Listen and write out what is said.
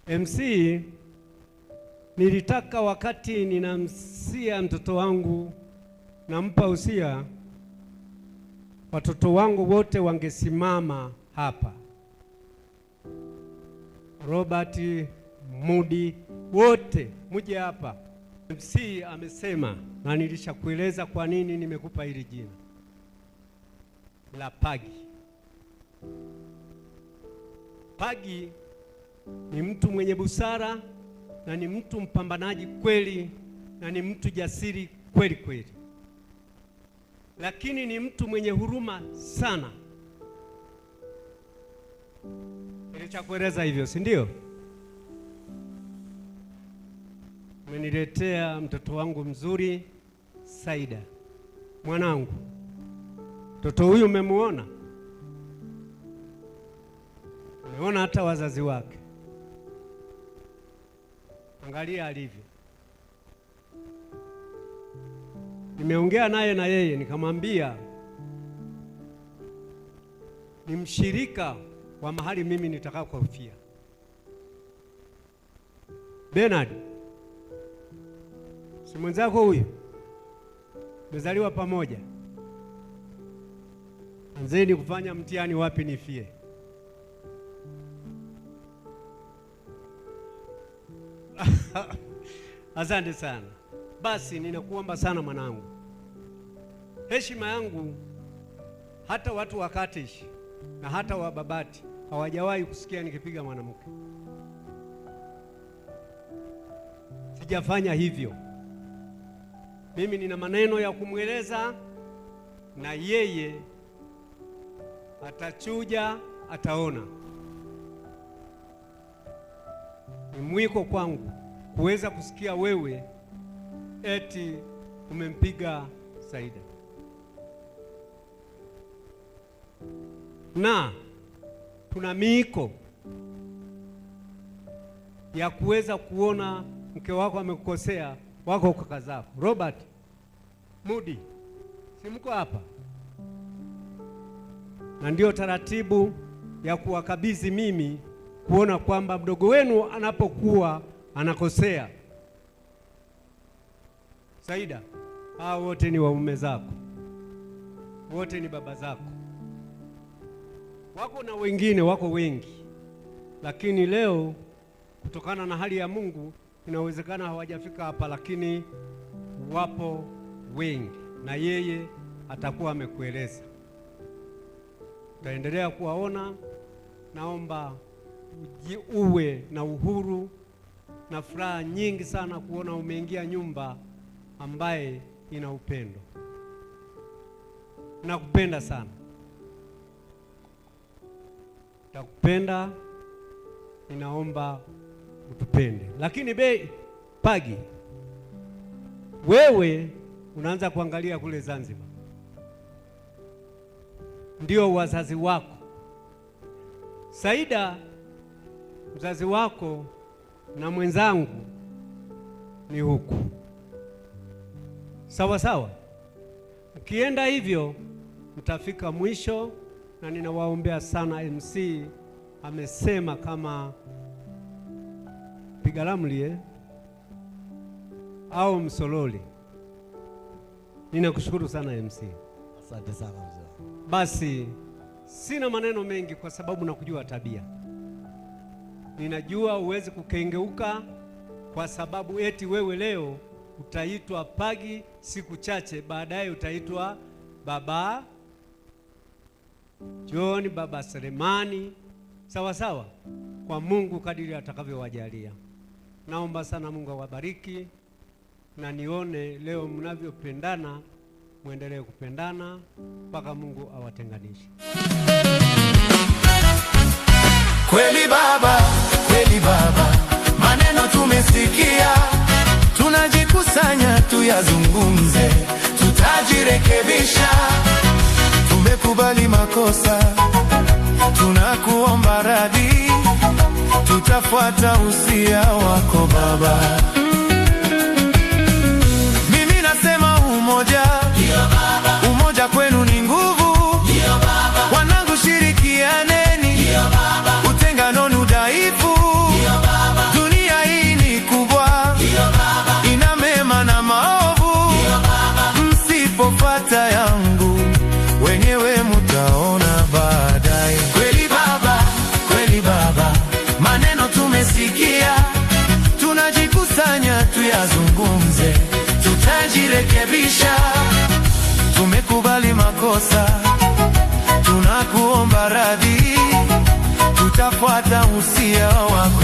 MC, nilitaka wakati ninamsia mtoto wangu, nampa usia, watoto wangu wote wangesimama hapa, Robert, Mudi, wote muje hapa. MC amesema na nilishakueleza kwa nini nimekupa hili jina la Pagi. Pagi ni mtu mwenye busara na ni mtu mpambanaji kweli na ni mtu jasiri kweli kweli, lakini ni mtu mwenye huruma sana. Nilishakueleza hivyo, si ndio? Umeniletea mtoto wangu mzuri Saida, mwanangu. Mtoto huyu umemuona? Umeona hata wazazi wake. Angalia alivyo. Nimeongea naye na yeye nikamwambia ni mshirika wa mahali mimi nitakakofia. Bernard, si mwenzako huyu? Mezaliwa pamoja. Anzeni kufanya mtihani wapi nifie. Asante sana. Basi ninakuomba sana mwanangu, heshima yangu hata watu wa Katish na hata wa Babati hawajawahi kusikia nikipiga mwanamke. Sijafanya hivyo. Mimi nina maneno ya kumweleza na yeye atachuja, ataona. Ni mwiko kwangu kuweza kusikia wewe eti umempiga Saida. Na tuna miiko ya kuweza kuona mke wako amekukosea, wako kaka zako. Robert, Mudi, si mko hapa? Na ndio taratibu ya kuwakabidhi mimi kuona kwamba mdogo wenu anapokuwa anakosea. Saida, hao wote ni waume zako, wote ni baba zako. Wako na wengine, wako wengi, lakini leo kutokana na hali ya Mungu inawezekana hawajafika hapa, lakini wapo wengi na yeye atakuwa amekueleza. Utaendelea kuwaona. Naomba uwe na uhuru na furaha nyingi sana kuona umeingia nyumba ambaye ina upendo. Nakupenda sana. Nakupenda, ninaomba utupende. Lakini Pagi, wewe unaanza kuangalia kule Zanzibar. Ndio wazazi wako. Saida, mzazi wako na mwenzangu ni huku. Sawa sawa. Mkienda hivyo mtafika mwisho, na ninawaombea sana. MC amesema kama Pigalamlie au Msololi. Ninakushukuru sana MC. Asante sana mzee. Basi sina maneno mengi kwa sababu nakujua tabia. Ninajua uwezi kukengeuka kwa sababu eti wewe leo utaitwa Pagi, siku chache baadaye utaitwa Baba John, Baba Selemani. Sawa sawa, kwa Mungu kadiri atakavyowajalia. Naomba sana Mungu awabariki na nione leo mnavyopendana, muendelee kupendana mpaka Mungu awatenganishe. Kweli baba, maneno tumesikia, tunajikusanya tuyazungumze, tutajirekebisha. Tumekubali makosa, tunakuomba radhi, tutafuata usia wako baba. Mimi nasema umoja, umoja kwenu ni nguvu. Wanangu shirikianeni, utengano ni udhaifu. Tumejirekebisha, tumekubali makosa, tunakuomba radhi, tutafuata usia wako.